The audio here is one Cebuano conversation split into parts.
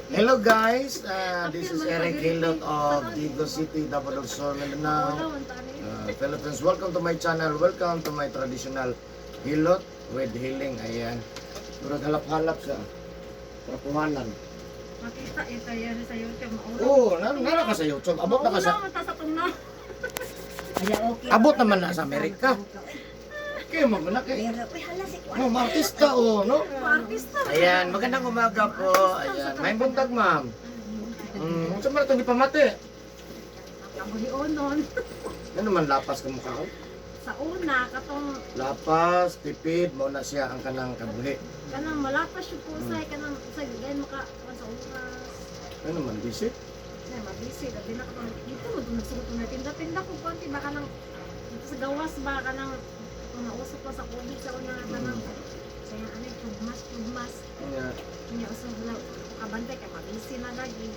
Hello guys, this is Eric Hilot of Digos City, Davao del Sur, Mindanao, Philippines. Welcome to my channel. Welcome to my traditional hilot with healing. Ayan. Murag halap-halap sa trapuhanan. Makita eh tayo sa YouTube. Maulaw. Oo, oh, nara ka sa YouTube. Abot na ka sa Maulaw man ta sa tungna. Kaya okay. Abot naman na sa Amerika. Kaya mo na kay. Pero, uy, hala si Kuan. No, artista oh, no? Artista. Ayan, magandang umaga po. Ayan, may buntag, ma'am. Unsa man itong gipamati? Kabuhionon. Ano man lapas ka mukha ko? Sa una katong Lapas, tipid, mao na siya ang kanang kabuhi. Kanang malapas yung pusay kanang sa gayon maka kuan sa oras. Ano man busy? Na mabisi labi na katong dito mo dun nagsugot na tinda-tinda ko konti ba kanang dito sa gawas ba kanang kung nauso pa sa COVID sa una kanang sa yung ano tugmas tugmas Nga, niya uso wala kabantay kay mabisi na lagi.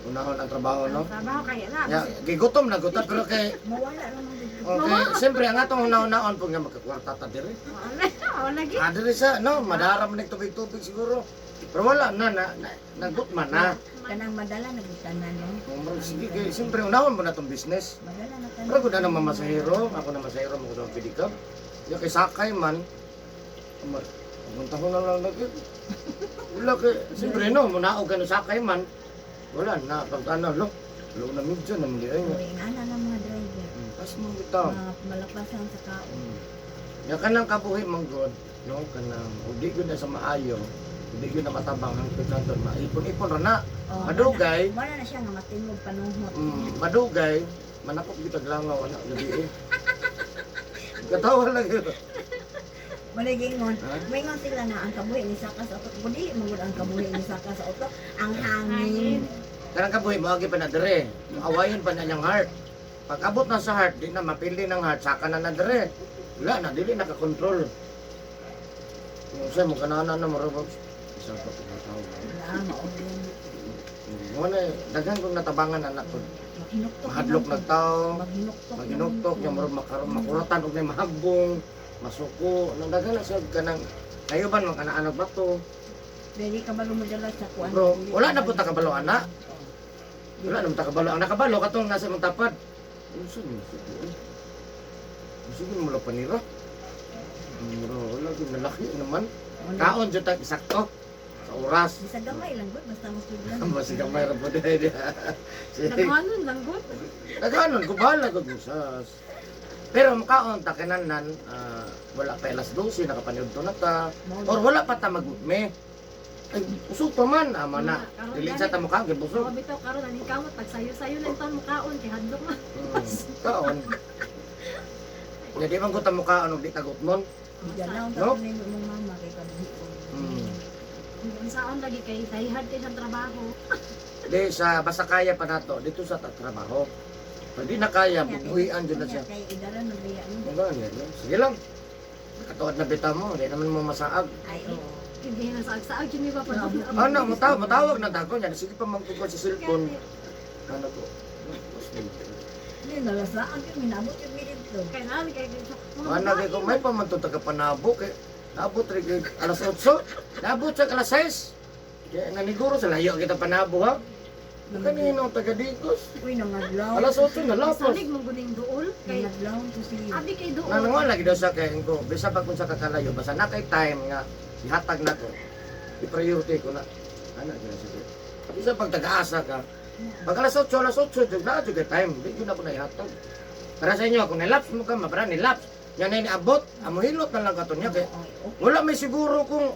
Unahon ang trabaho, no? Ang trabaho kaya na. Ya, gigutom na gutom pero kay Mawala naman dito. okay, siyempre ang atong una-unaon po nga magkakwarta ta diri. Wala, wala lagi. Ah, diri sa no, madara man ning tubig-tubig siguro. Pero wala na na, na nagutma na. Kanang madala na gud tanan, no? Murag, sige kay siyempre unahon mo na tong business. Madala na tanan. Pero kung na mamasahero, ako na masahero mo sa pedicab. Ya kay sakay man. Amar, punta ko na lang lagi. Wala kay siyempre no, munaog ka no sakay man. Wala na pag ano lo. Lo na medyo na mali ay. Uy, ana na mga driver. Pas mo bitaw. Mga malapasan sa kaon. Ya kanang kabuhi man god, no, kanang ug di gyud na sa maayo, di gyud na matabang ang kanton, maipon-ipon ra na. Oh, Madugay. Wala na siya nga matingog panuhot. Madugay, manakop gyud tag langaw ana gabi eh. Katawa lang yun. Wala gingon. Ha? Maingon sila na ang kabuhi ni saka sa utok. Kung dili man gud ang kabuhi ni saka sa utok, ang hangin. Kanang kabuhi mo pa na dire. Awayon pa na niyang heart. Pag abot na sa heart, di na mapili ng heart, saka na na dire. Wala na, dili nakakontrol. Kung sa'yo mo kanana na marabag, isa pa ko tao. Wala mao yun. Mo na, daghan kong natabangan anak ko. Maghinuktok. Mahadlok naman nag tao, ko. Maghinuktok. maginuktok, yung murag makuratan og may mahagbong, masuko, nang daghan na siya kanang kayo ba nang kanaanog ba to? Dili ka ba lumodala sa kuan? Bro, wala na po ta kabalo ana. Wala na ta kabalo. Ang nakabalo katong nasa imong tapad. Unsa ni sige. Sige mo la panira. Mura wala gyud nalaki naman. Wala. Kaon jud ta sakto sa oras. Bisag gamay lang gud basta masudlan. Basta gamay ra po dahil. Sige. Naghanon lang gud. Naghanon ko bahala ko usas. Pero makaon ta kinanan, wala pa alas 12 nakapaniud na ta. Or wala pa ta magutme. Ay, usog pa man ama na. Dili sa ta mukha gibusog. Mga bitaw karon aning kamot pag sayo-sayo lang taon mukaon kay hadlok na. Kaon. Nya di man ko ta mukhaon og di tagutmon. Ganaw No? ta ni mong mama kay kabuhi ko. Unsaon lagi kay dayhard kay siyang trabaho. Di sa basta kaya pa nato dito sa trabaho. Pag di na kaya, bubuhian jud na siya. Kay idara na biya no. Ang gani, no? Sige lang. Nakatuod na bitaw mo, di naman mo masaag. Ay oo. Hindi na saag-saag yun iba pa. Ano, matawag na dako niya. Sige pa magtugod sa cellphone. Ano ko? Hindi nalasaag yun minabot yung dito. Kay naan kay Ano kay kung may pamanto taga panabo kay naabot rin kay alas 8, naabot sa alas 6. Kaya naniguro sa layo kita panabo ha. Kanino taga Digos? Uy nangadlaw. Alas 8 na lapas. Salig mong guning duol kay Nangadlaw to siya. abi kay duol. Nanango lagi daw sa kay ko, bisa pa kung sa kakalayo basta na kay time nga ihatag na ko. I-priority ko na. Ana gyud sige. Bisa pag taga-asa ka. Pag alas 8, alas 8 jud na jud kay time, di jud na ko na ihatag. Para sa inyo, kung nilaps mo ka, mabra nilaps. Yan na niabot, amo hilot na lang kato niya kay Ay, okay. wala may siguro kung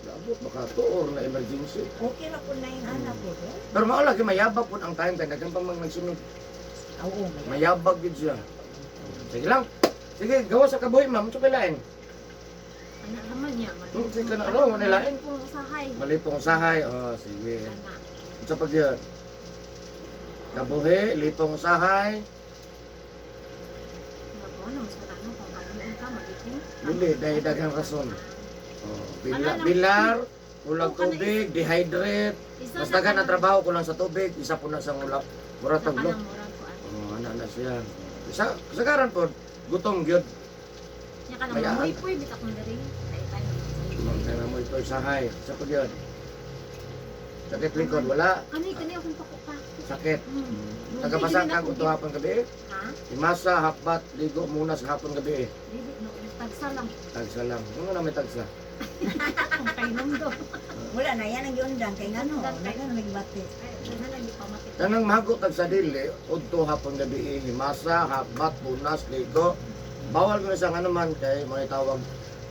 naabot baka to or na emergency. Okay ra po na yung anak ko. No? Pero mao lagi mayabag pud ang time kay daghan pa mang nagsunod. Oo, may. Mayabag gid siya. Sige lang. Sige, gawa sa kabuhi, ma'am. Unsa kay lain? Ana naman niya. Sige ka na, ano, wala lain. Kung usahay. Malipong usahay. Oh, sige. Ana. Unsa pag yun? Kabuhi, lipong usahay. Ano, mas matano kung kabuhi ka magiting. Dili, dahil daghang rason. Oh, Ano lang? bilar, kulang Oh, kana tubig, dehydrate. Isa Mas daghan ang trabaho kulang sa tubig, isa po na sa ulap. Mura taglo. Kanang murag ko. Oh, ana na siya. Isa kasagaran po, gutom gyud. Nya kanang Bayaan. mamuy-puy bitak mong diri. Kay tayo. Kaya mo ito usahay. Isa po yun. Sakit likod, wala. Kani kani akong pako-pako. Sakit. Tagabasa Tagabasa ka kung hapon gabi. Ha? Imasa, hapbat, ligo muna sa hapon gabi. Dili no, tagsa lang. Tagsa lang. Ano na may tagsa? Ang kainom do. Wala na yan ang giundang kay ngano. Wala na nagbati. Ay, wala lang gipamati. Kanang mago tagsa dili, udto hapon gabi, himasa, hapbat, punas, ligo. Bawal ko na sa ano man kay mga tawag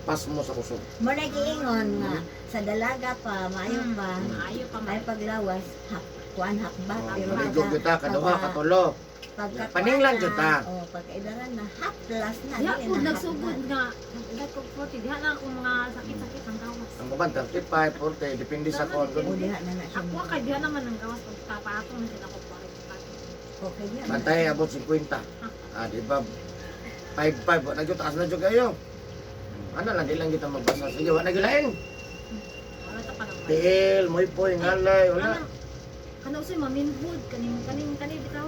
pasmo sa kusog. Mo na giingon nga sa dalaga pa, maayo pa. Maayo pa Ay man. paglawas, hap, kuan hakbat Oh, pero ligo kita kaduha katulo. Pagka Paninglan jud ta. Oh, pagkaidaran na half plus na Diha dili po na nagsugod nga. Nag-edad ko 40. Diha na akong mga sakit-sakit ang gawas. Ang uban 35, 40, depende sa kon. Oh, diha na na siya. Ako kay diha naman ang gawas pagkapatong na sila ko 45. Okay diha. Na. Bantay abot 50. Ah, di ba? 5-5, wa na gyud taas na jud kayo. Ano lang, di lang kita magbasa. Sige, wa na gyud lain. Wala ta pa naman. Tiil, moypoy, ngalay, wala. Kanang kanang usoy maminhud kaning kaning kaning bitaw.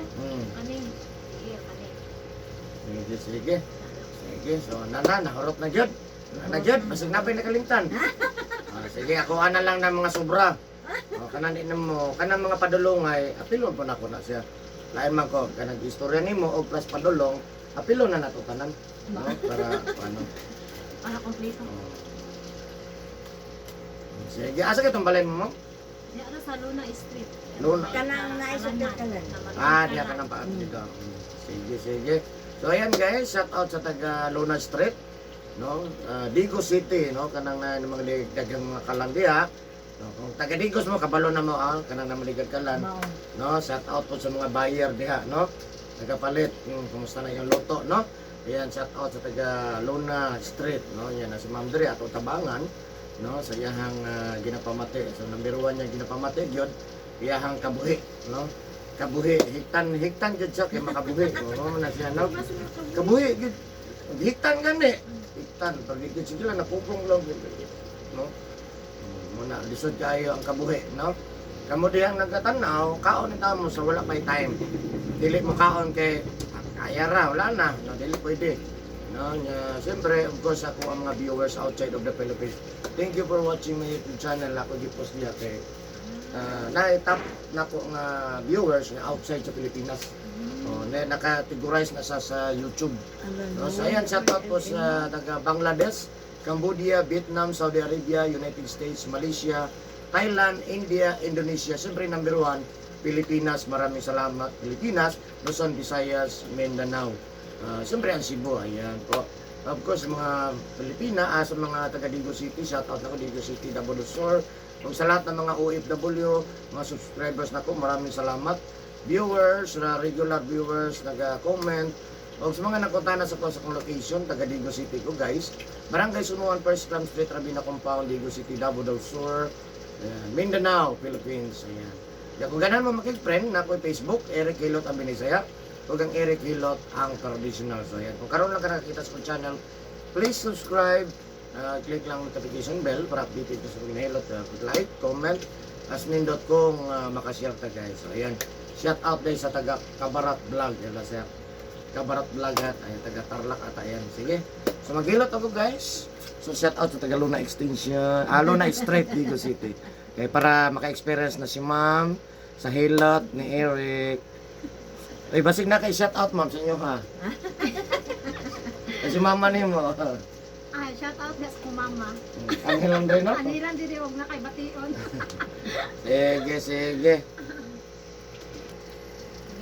Kaning iya kaning. Sige, sige. Sige, so nana, nahurot na jud. Na jud, basig napay nakalimtan. Ah, sige, ako ana lang ng mga sobra. O, kanan din mo, kanang mga padulongay, apilon po na ako na siya. Lain man ko, kanang istorya nimo og plus padulong, apilon na nato tanan. No, para ano. Para kompleto. Oh. Sige, asa ka itong balay mo? Diha na sa Luna Street. Luna. Kanang naisugod kalan. Ah, diya ka ng paat dito. Sige, sige. So ayan guys, shout out sa taga Luna Street, no? Ah, Digo City, no? Kanang na mga dagang mga kalan diha. No, kung taga Digos mo kabalo na mo ah, kanang na maligag kalan, Mao. no? Shout out po sa mga buyer diha, no? Nagapalit, yung kumusta na yung luto, no? Ayan, shout out sa taga Luna Street, no? Yan na si Ma'am Dre ato tabangan, no? Sa iyahang ginapamati. So number 1 niya ginapamati gyud, iyahang kabuhi, no? Kabuhi, hiktan hiktan gyud siya kay makabuhi. Oo, na siya, no? Kabuhi gyud. Hiktan gani. Hiktan pag gyud sige lang napupong lang gyud, no? Muna lisod kayo ang kabuhi, no? Kamo dihang nagkatanaw, kaon ni tamo sa wala pay time. Dili mo kaon kay ah, kaya ra, wala na, no, dili pwede. No, nya, siyempre, of course, ako ang mga viewers outside of the Philippines. Thank you for watching my YouTube channel. Ako gipost niya kay na-top nako nga viewers nga outside sa Pilipinas. Oh, na nakategorize na sa YouTube. No, so ayan, shout out po sa taga Bangladesh, Cambodia, Vietnam, Saudi Arabia, United States, Malaysia, Thailand, India, Indonesia. Siyempre number one, Pilipinas. Maraming salamat Pilipinas, Luzon, Visayas, Mindanao. Ah, siyempre ang Cebu, ayan po. Of course, mga Pilipina, sa mga taga Digo City, shout out ako Digo City, Davao del Sur. Kung sa lahat ng mga OFW, mga subscribers nako, maraming salamat. Viewers, regular viewers, nag-comment, o sa mga nagkonta na sa ko sa kong location, taga Digo City ko guys. Barangay Sunuan, First Clam Street, Rabina Compound, Digo City, Davao del Sur, ayan, Mindanao, Philippines. Ayan. Ya, kung ganahan mo makig-friend, na ako Facebook, Eric Hilot ang Binisaya. Ug ang Eric Hilot ang traditional. So ayan, kung karon lang ka nakakita sa kong channel, please subscribe, click lang notification bell para updated ka sa kong ginahilot. Like, comment, as nindot kong makashare ta guys. So ayan, shout out din sa taga Kabarat Vlog. Yan na siya. Kabarat Vlog at ayan, taga Tarlac at ayan. Sige. So maghilot ako guys. So shout out sa taga Luna Extension, Luna Street, Digo City. Okay, para maka-experience na si Ma'am sa hilot ni Eric. Ay, basig na kay shout out ma'am sa inyo ha. Kasi mama ni mo. Ah, shout out sa kong mama. Ang hilang din no? Aniran diri og na kay bation. Sige, sige.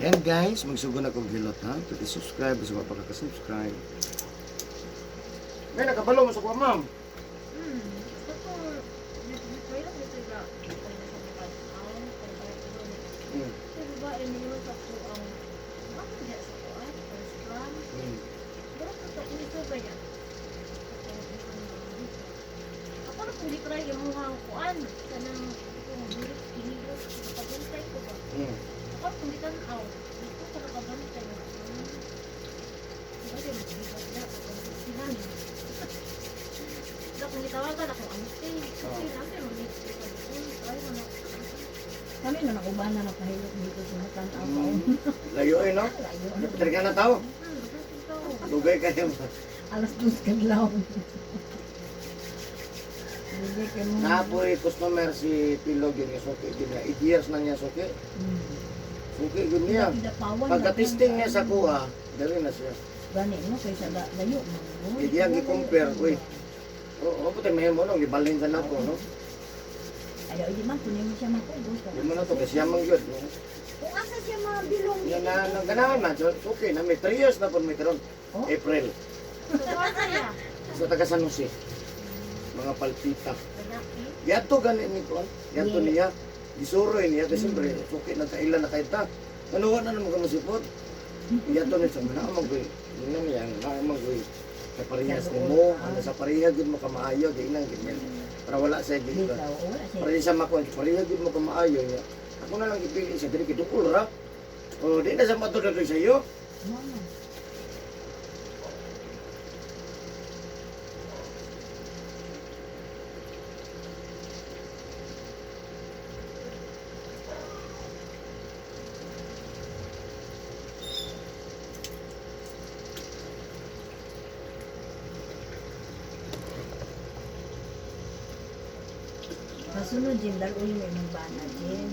Yan guys, magsugo na kong hilot ha. Please subscribe, basta pa ka-subscribe. May nakabalo mo sa kuha ma'am. Ito, dito dito Sa babae niyo sa ko ang bakit diya sa ko ay first run. Pero sa uso ba yan? Ako na kung gitry yung mga kuan kanang kung hirit hinigos nakabantay ko ba. Ako na kung gitanaw dito ko nakabantay. Diba di maghibat na sila. Diba kung gitawagan ako ante. Kasi ante mo ni ay mo na. Kami na nakubahan na nakahilot dito sa tan-aw pa. Layo eh no? Layo. Dari ka na tao. Lugay kayo. Alas 2 kadlaw. Hindi Hindi kay mo. Naapoy customer si Pilog yun nga suki yun niya. 8 years na niya suki. Suki yun niya. Pagkapawan. Pagka-testing niya sa kuha, dali na siya. Gani mo kay sa layo mo. Hindi yan gi-compare, uy. Oo, oh, puti mahimo no, gibalhin sa nako no. Ayaw, di man kunin mo siya makugos. Di mo na to kasi siya man gyud. No? Kung asa siya mabilong. Yan na naganahan man, so, okay na may 3 years na pud may karon. Oh? April. So, asa ya? Sa taga San Jose. Mga palpita. Tagaki. Yato gani ni kuan. Yato niya. Gisuroy niya kasi siyempre suki na kailan na kaita. Kanuha na naman kamusipot. Yato ni sa mga maggoy. Yun na niya, na maggoy. Sa parehas ni mo, ano sa pareha gud mo kamaayo, ganyan ganyan. Para wala sa gid. Bitaw, wala siya. Para sa makuan, pareha gud mo kamaayo niya. Ako na lang ipili sa diri kidukol ra. O di na sa matulog sa iyo. Mama. Kasunod, Jim, daluin mo imong bana, Jim.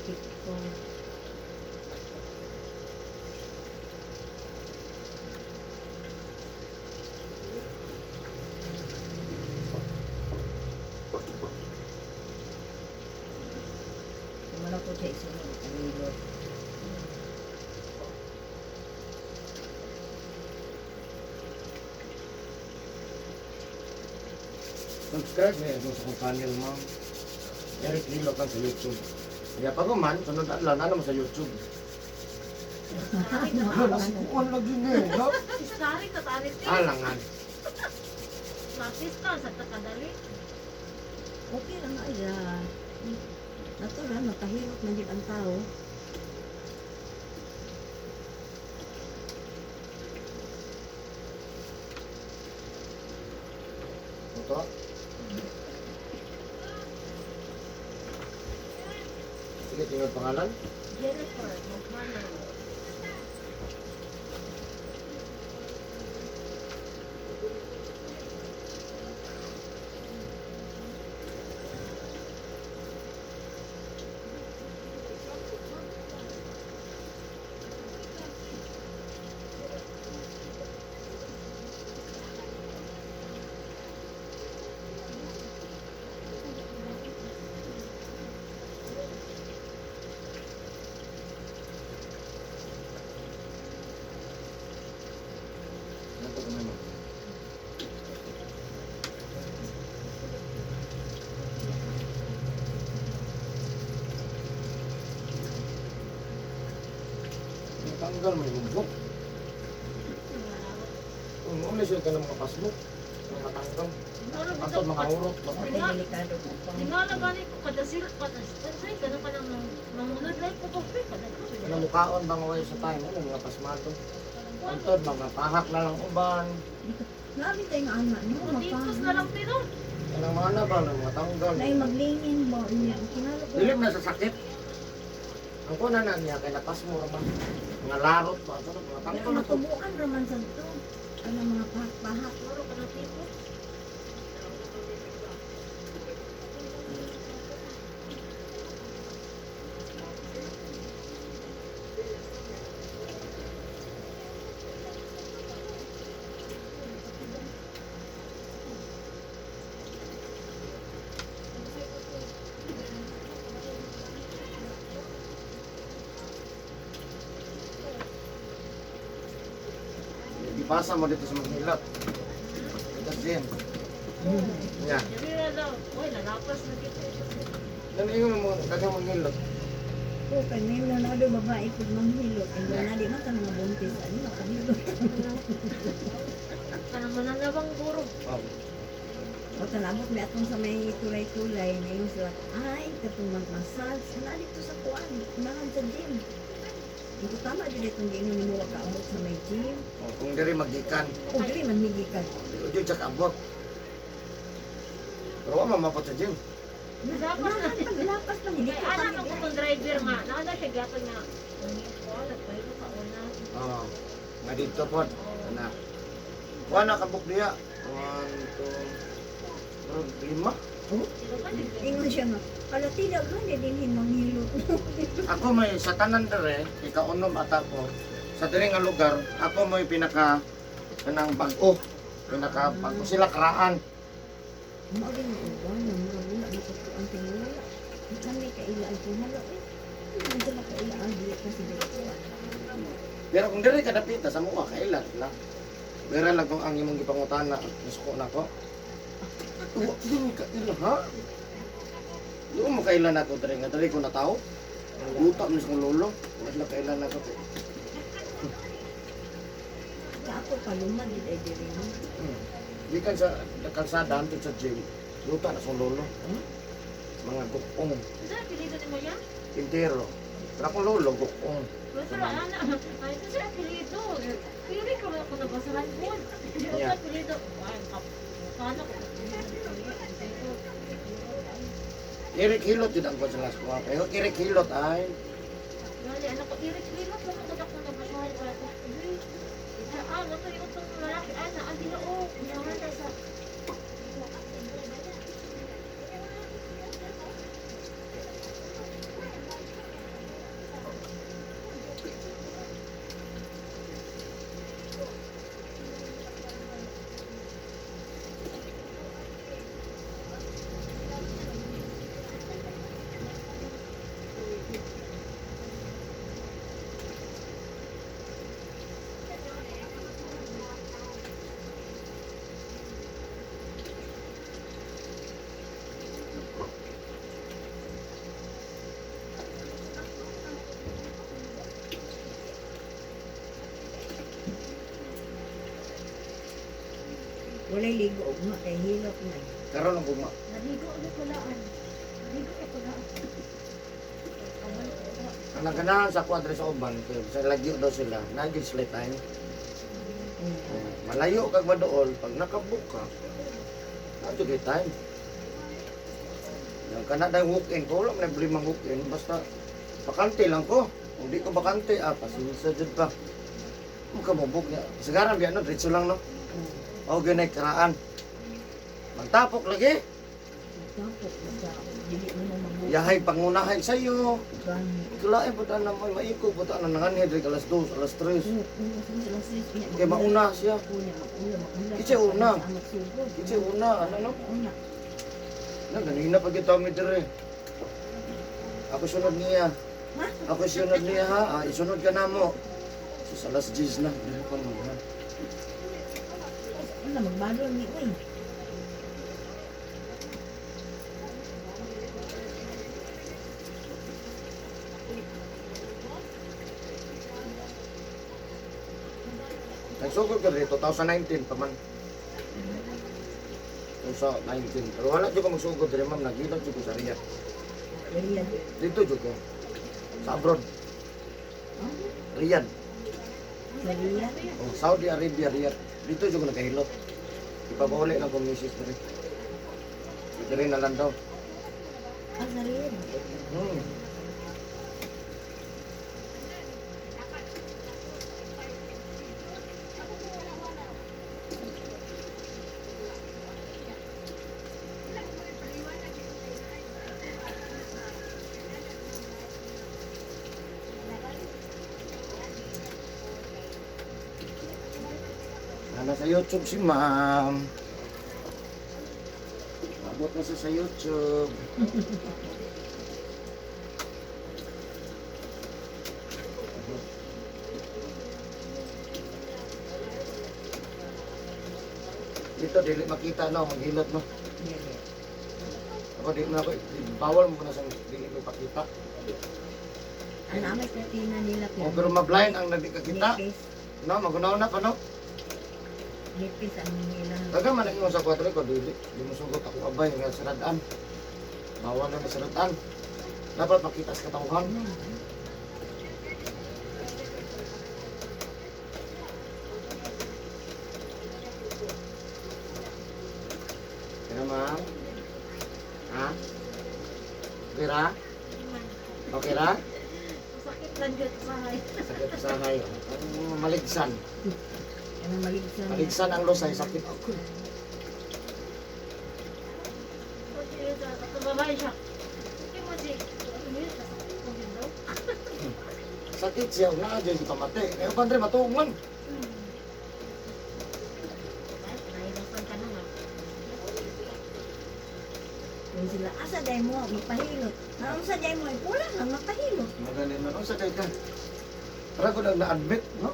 Tiktok. Wala ko siya isunod. Ang Subscribe na sa akong channel, ma'am. Eric Lilo kan sa YouTube. Kaya pag man, sunod adlaw na naman sa YouTube. Ano, nasikuan lagi ni. No? Si Sari, katarik eh. Alangan. Artista, sa takadali. Okay lang ay natural, makahirap man jud ang tao. Ito. Sige, tingnan pangalan. Jennifer, Magmana. Ano ko ma'am? Tanggal may bubok. Kung uli siya ka ng mga pasbok, mga tanggal. Ato mga urot ba? Okay, delikado ko pa. Tingala gani ko kada silk pa tas ay kana pa nang mangunod like ko pa kada ko. Ano mukaon bang way sa time ano mga pasmato. Antod mga pahak na lang uban. Grabe tayong anak no, Matipos na lang tino. Kanang mga na ba mga tanggal. Nay maglingin ba niya. Kinalo ko. Dili na sa sakit. Ang kuna na niya kay napas mo raman. Mga larot ba ano mga Pero tanggal na to. matubuan raman sa to. Ano mga pahak-pahak. Muro ka na tipos. Ipasa mo dito sa Manila. Ito din. Nya. Dili na daw. Oy, lalapas na kita. Nan ingon mo daghang manghilot. Ko kay may na na do babae pud manghilot. Ang na di man ka mga buntis ani makahilot. Kanang mananabang guro. Oh. O tanabot may atong sa may tulay-tulay ngayon sila ay katong mag-massage na dito sa kuan unahan sa gym. Ito tama jud itong giingon nimo wa kaabot sa may gym. Oh, kung diri magikan, O dili man higi ka. di jud siya kaabot. Pero wa mamapot sa gym. Lapas na. Paglapas na hindi Kay ka anak ako kung driver nga. Naana siya gyapon nga. Ko, nagpahilo ka una. Oh. Nga dito pod. Ana. Wa na kabuk diya. 1 2 Murag lima. Oh, ingon siya nga, hala tila gani dinhin manghilot. Ako may sa tanan dere, ikaunom ata ko. Sa diri nga lugar, ako may pinaka kanang bag-o. Pinaka bag-o sila karaan. Mao din ang uban, nga murag wala mapagkuan tinguwala. Kami kaila ang tingala eh. Hindi sila kaila ang dili kasi dili kuan. Pero kung diri ka dapita sa mua kailan lang. Pero lang kung ang imong gipangutana, nasuko na ko. Wa di ka ila ha? Doon mo kailan ako diri nga diri ko natawo. Buta mo sa kong lolo. Wala kailan ako. Sa ako palumad gid ay diri no. Gikan sa kalsada antud sa gym. Luta na sa kong lolo. Hmm? Mga gukong Unsa apelyido nimo yan? intero. Pero akong lolo gukong. Basta ana, ay ito sa apelyido. Pili ko ako nabasahan ko. Unsa Yeah. apelyido? Ay, kano ko. Eric Hilot yun ang sa last ko. Pero Eric Hilot ay Gali, ano ko, Eric Hilot, wala ko ako nabasahan ko. Ah, ito yung itong lalaki, ana, ang ginoo. Naman sa Walay ligo og nga kay hilot man. karon ang gugma. Naligo ulit wala ang. Naligo ulit wala. Ang naganahan sa kwadre sa uban, kay sa lagyo daw sila, naging sila time. Mm. Malayo kag maduol, pag nakabook ka, nadyo kay time. Yang kana dahil walk-in ko, wala man nabili mang walk-in, basta bakante lang ko. Kung di ko bakante, ah, pasensya jud pa. Mo ka mo book niya. Sigaran biya no, diretso lang no. Mm. O ganay karaan. Magtapok lagi. Tapos basta dili mo mo mabuhat. Yahay pangunahin sa iyo. Gani. Kalain po na mo maiko po na nanganhi diri alas 2, alas 3. Mm, Kay mauna siya. Una, mauna, mauna. Kitsa una. Magsugod. Kitsa una, ano no? Una. Na ganina pa gyud mi dire. Ako sunod niya. Ha? Ako sunod niya ha. Ah, isunod ka na mo. Sus, alas 10 na. Dili pa mo ha. Una, magbalon ni uy. Nagsugod ka diri 2019 pa man. 2019. Pero wala jud ko magsugod diri ma'am, nagilot jud ko sa Riyadh. Riyadh. Dito jud ko. Sa abroad, Oh, Riyadh. sa Riyadh. Oh, Saudi Arabia, Riyadh. Dito jud ko nagahilot. Ipabauli lang ko misis diri. Diri na lang daw. Ah, sa Riyadh. Ana sa YouTube si ma'am. Abot na siya sa YouTube. Dito dili makita no, maghilot no. Dili. Ako di mo ako bawal mo na sa dili ko ipakita. Ang amay kurtina nila. O pero mablind ang nadi kakita. Nipis. No, magunaw na pa no. Nipis ang nila. Taga man ang sa kwadre ko dili. Di mo sugot ako abay nga siradan. Bawal na siradan. Dapat makita sa katawhan. Kaya ma'am? Ha? Okay ra? Okay ra? Sakit lang yun sa hay. Sakit sa hay. Ang maligsan. Ano maligsan. Maligsan ang lusay, sakit ako. Sa katong babae siya. Okay mo si ano yun, nasa COVID daw. Sakit siya, naa dyan si pamate. Ngayon pa rin, matuog man. Ay, nahirapan ka na nga. Kung sila, asa day mo, magpahilot. Naon sa day mo, wala lang, magpahilot. Magaling man, unsa kay ka? Para ko lang na-admit, no?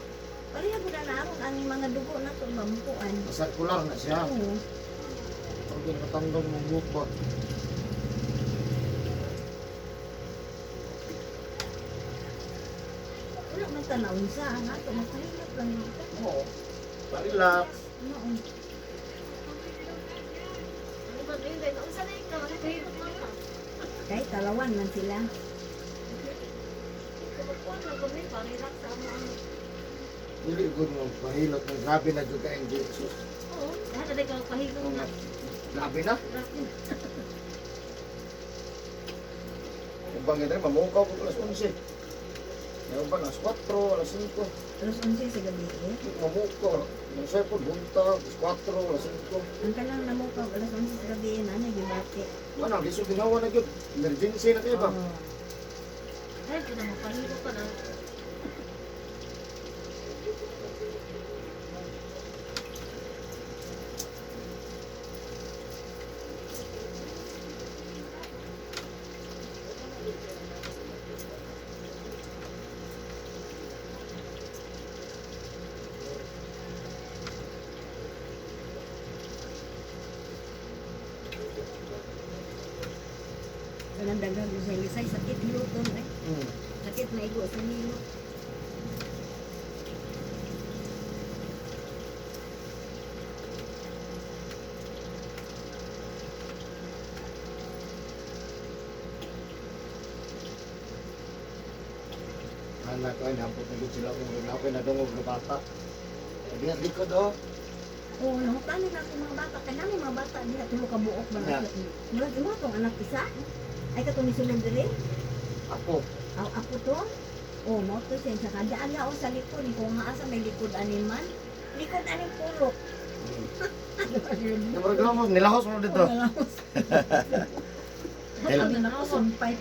Pareha ko na naroon ang mga dugo na ito, mamukuan. Circular na siya. Oo. Pag nakatanggal mong buhok ba? Wala man tanaon sa, ang ato, magpahilot lang yun. Oo. Pa-relax. Noon. Ano ba yun? Dahil unsa na ikaw, nagpahilot man ka. Kahit talawan man sila. Kumakuha na kami, pa-relax sa amo ang. Dili gud mo pahilot ng grabe na jud ka ang Jesus. Oo, lahat na ikaw pahilot na. Grabe na. Grabe na. Kung bangin rin, mamukaw ko alas 11. Ngayon ba, alas 4, alas 5. Alas 11 sa gabi eh. Mamukaw. Nang sa'yo bunta, alas 4, alas 5. Ang kanang namukaw, alas 11 sa gabi eh, nanay, gibati. Wala, lisod ginawa na yun. Emergency na kayo ba? Oo. Dahil ko na mapahilot ka na. Kanang daghang lisay-lisay, sakit hiluton eh. Hmm. Sakit maigo sa nilo. Anak ko, inampot na yun sila. Kung ako nadungog na bata. Sabi nga, likod oh. Oo, nangutana na ako mga bata. Kaya namin mga bata, diha tulo ka buok ba? Yeah. Murag imo tong anak isa. Ay katong nisulod diri. Ako. Aw ako to. Oh, mo to siya sa kadaan nga o sa likod kung nga asa may likod ani man. Likod ani pulok. Yung murag mo, nilahos mo dito. Ano Lahat na na ko sumpay.